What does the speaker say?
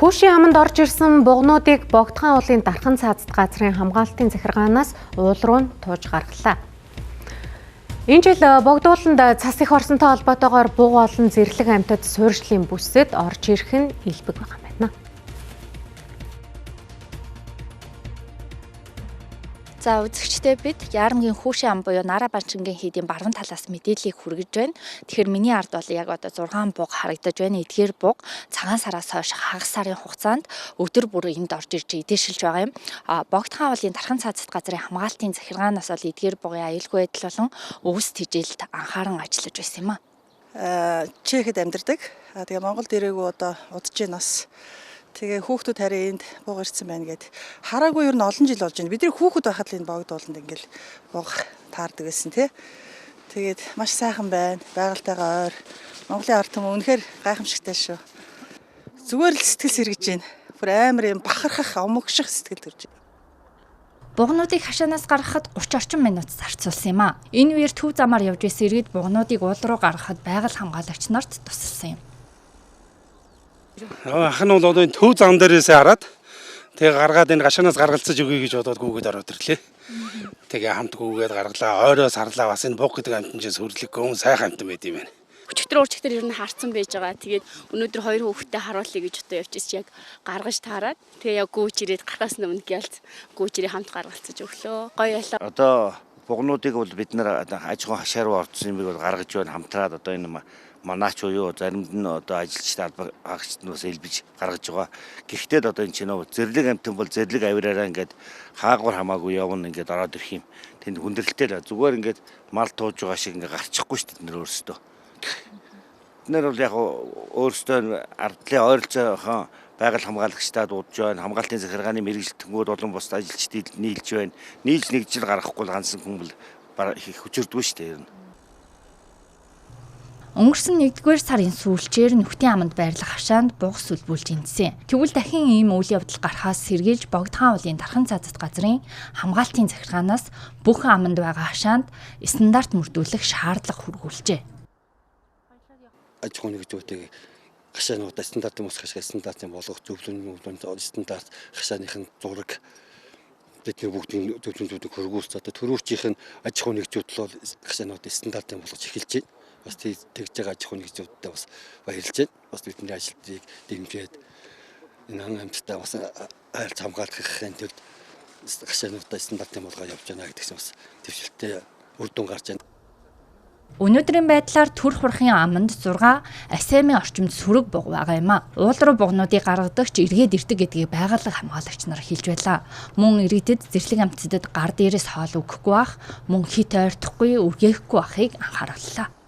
Хүүшийн аманд орж ирсэн бугнуудыг Богдхан уулын Дархан цаазат газрын хамгаалтын захиргаанаас уул руу тууж гаргалаа. Энэ жил Богдууланд цас их орсонтой холбоотойгоор буг олон зэрлэг амьтад суурьшлын бүсэд орж ирэх нь илбэг байгаа юм байна. За үзэгчдээ бид Яармгийн Хүүшийн ам буюу Нара Банчингийн хийдийн баруун талаас мэдээллийг хүргэж байна. Тэгэхээр миний ард бол яг одоо 6 буг харагдаж байна. Эдгээр буг цагаан сараас хойш хагас сарын хугацаанд өдөр бүр энд орж ирж идээшилж байгаа юм. Богдхан уулын Дархан цаазат газрын хамгаалтын захиргаанаас бол эдгээр бугын аюулгүй байдал болон өвс тэжээлд анхааран ажиллаж байсан юм а. Чехэд амьдардаг. Тэгээ Монголд ирээгүй одоо удаж байна бас. Тэгээ хүүхдүүд харин энд буг ирсэн байна гэд. Хараагүй ер нь олон жил болж байна. Бидний хүүхэд байхад л энэ Богдууланд ингээл буг таардаг байсан тий. Тэгээд маш сайхан байна. Байгальтайгаа ойр. Монголын ард түмэн үнэхээр гайхамшигтай шүү. Зүгээр л сэтгэл сэргэж байна. Бүр амар юм бахархах, омогших сэтгэл төрж байна. Бугнуудыг хашаанаас гаргахад 30 орчим минут зарцуулсан юм а. Энэ үеэр төв замаар явж байсан иргэд бугнуудыг уул руу гаргахад байгаль хамгаалагч нарт тусалсан юм. Ах нь бол одоо энэ төв зам дээрээсээ хараад тэгээ гаргаад энэ гашаанаас гаргалцаж өгье гэж бодоод гүгээд ороод ирлээ. Тэгээ хамт гүгээд гаргалаа. Ойроо сарлаа, бас энэ буг гэдэг амьтан чинь сүрлэггүй сайхан амьтан байд юм байна. Өчигдөр урчигдөр ер нь харцсан байж байгаа. Тэгээд өнөөдөр хоёр хүүхэдтэй харуулъя гэж одоо явж ирсэн, яг гаргаж таарад. Тэгээ яг гүйж ирээд гарахаас өмнө гялц гүйж ирээ хамт гаргалцаж өглөө. Гоё ялаа. Одоо бугнуудыг бол бид нар аж ахуйн хашаа руу орсон юмыг бол гаргаж байна. Хамтраад одоо энэ манаач буюу заримд нь одоо ажилчид албан хаагчид нь бас элбэж гаргаж байгаа. Гэхдээ л одоо энэ чинь зэрлэг амьтан бол зэрлэг авираараа ингээд хаагур хамаагүй явна, ингээд ороод ирэх юм. Тэнд хүндрэлтэй л зүгээр ингээд мал тууж байгаа шиг ингээд гарчихгүй шүү дээ тэд нар өөрсдөө. Тэд нар бол яг өөрсдөө ардлын ойролцоогоо байгаль хамгаалагчдаа дуудаж байна. Хамгаалтын захиргааны мэргэжилтэнгүүд болон бусад ажилчдыг нийлж байна. Нийлж нэг жил гаргахгүй л ганцхан хүн бол их хүчирдгүй шүү дээ ер нь. Өнгөрсөн 1-р сарын сүүлчээр нүхтийн аманд байрлах хашаанд буг сүлбүүлж эндсэн. Тэгвэл дахин ийм үйл явдал гарахаас сэргийлж Богдхан уулын Дархан цаазат газрын хамгаалтын захиргаанаас бүх аманд байгаа хашаанд стандарт мөрдүүлэх шаардлага хүргүүлжээ. Аж ахуйн нэгжүүдийг хашаануудаа стандартын бус хашаа стандартын болгох зөвлөмж стандарт хашааныхын зураг бидний бүгдийн зөвлөмжүүдийг хөргүүлсэн. Одоо төрүүчийнх нь аж ахуйн нэгжүүд бол хашаануудаа стандартын болгож эхэлж байна. Бас тэгж байгаа аж ахуйн нэгжүүдтэй бас баярлж байна. Бас бидний ажилтныг дэмжиж энэ ан амьтдаа бас айлц хамгаалахын тулд хашаануудаа стандартын болгоо явж байна гэдэг чинь бас дэвшилттэй үр дүн гарч байна. Өнөөдрийн байдлаар төр хурхын аманд 6 асиамын орчимд сүрэг буг байгаа юм а. Уул руу бугнуудыг гаргадагч эргээд ирдэг гэдгийг байгаль хамгаалагч нар хэлж байлаа. Мөн иргэдэд зэрлэг амьтдад гар дээрээс хоол өгөхгүй бах, мөн хит ойртохгүй, үргээхгүй байхыг анхаарууллаа.